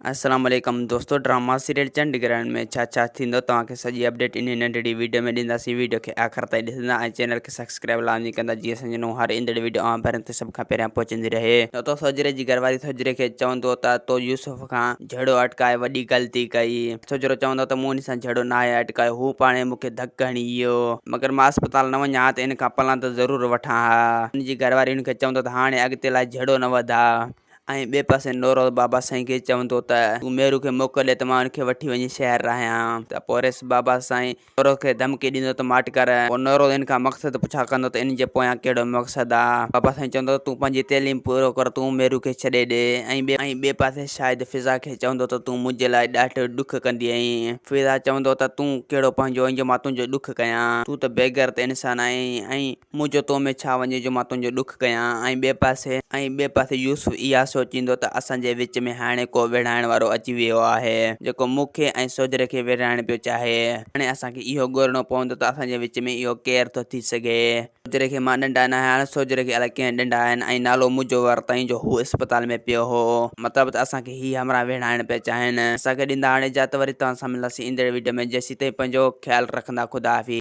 السلام عليڪم دوستو ڊراما سيريل چنڊ گرهڻ ۾ ڇا ڇا ٿيندو توهان کي سڄي اپڊيٽ انهي ننڍڙي ويڊيو ۾ ڏينداسين ويڊيو کي آخر تائين ڏسندا ۽ چينل کي سبسڪرائب لازمي ڪندا جيئن اسان جي نئون هر ايندڙ ويڊيو اوهان ڀرين تي سڀ کان پهريان پهچندي رهي. تو سوجهري جي گهرواري سوجهري کي چوندو ته تو يوسف کان جهيڙو اٽڪائي وڏي غلطي ڪئي. سوجهرو چوندو ته مون ان سان جهيڙو ناهي اٽڪايو هو پاڻهي مون کي ڌڪ هڻي ويو. مگر مان اسپتال نه وڃان ها ته ان کان پلاند ضرور وٺان ها. ان جي گهرواري ان کي چوندو ته هاڻي اڳتي لاء جهيڙو نه وڌاء. ۽ ٻئي پاسي نوروز بابا سائين کي چوندو ته تون ميرو کي موڪل ڏي ته مان ان کي وٺي وڃي شهر رهايان ته پوء ريس بابا سائين نوروز کي ڌمڪي ڏيندو ته ماٺ ڪر پوء نوروز ان کان مقصد پڇا ڪندو ته ان جي پويان ڪهڙو مقصد آ بابا سائين چوندو ته تون پنهنجي تعليم پورو ڪر تون ميرو کي ڇڏي ڏي ۽ ۽ ٻئي پاسي شاهد فضا کي چوندو ته تون منهنجي لاء ڏاڍو ڏک ڪندي آهين فضا چوندو ته تون ڪهڙو پنهنجو آهين جو مان تنهنجو ڏک ڪيان تون ته بيغيرت انسان آهين ۽ منهنجو تو ۾ ڇا وڃي جو مان تنهنجو ڏک ڪيان ۽ ٻئي پاسي ۽ ٻئي پاسي يوسف اها سوچيندو ته اسان جي وچ ۾ هاڻي ڪو ويڙهائڻ وارو اچي ويو آهي، جيڪو مون کي ۽ سوجهري کي ويڙهائڻ پيو چاهي. هاڻي اسان کي اهو ڳولڻو پوندو ته اسان جي وچ ۾ اهو ڪير ٿو ٿي سگهي. سوجهري کي مان ڏنڊا ناهي هڻيا، سوجهري کي الائي ڪنهن ڏنڊا آهن ۽ نالو منهنجو ورتائين جو هو اسپتال ۾ پيو هو. مطلب ته اسان کي هي همراهه ويڙهائڻ پيا چاهين. اسان کي ڏيندا هاڻي اجازت وري توهان سان ملنداسين ايندڙ وڊيو ۾ جيسيتائين پنهنجو خيال رکندا خدا حافظ.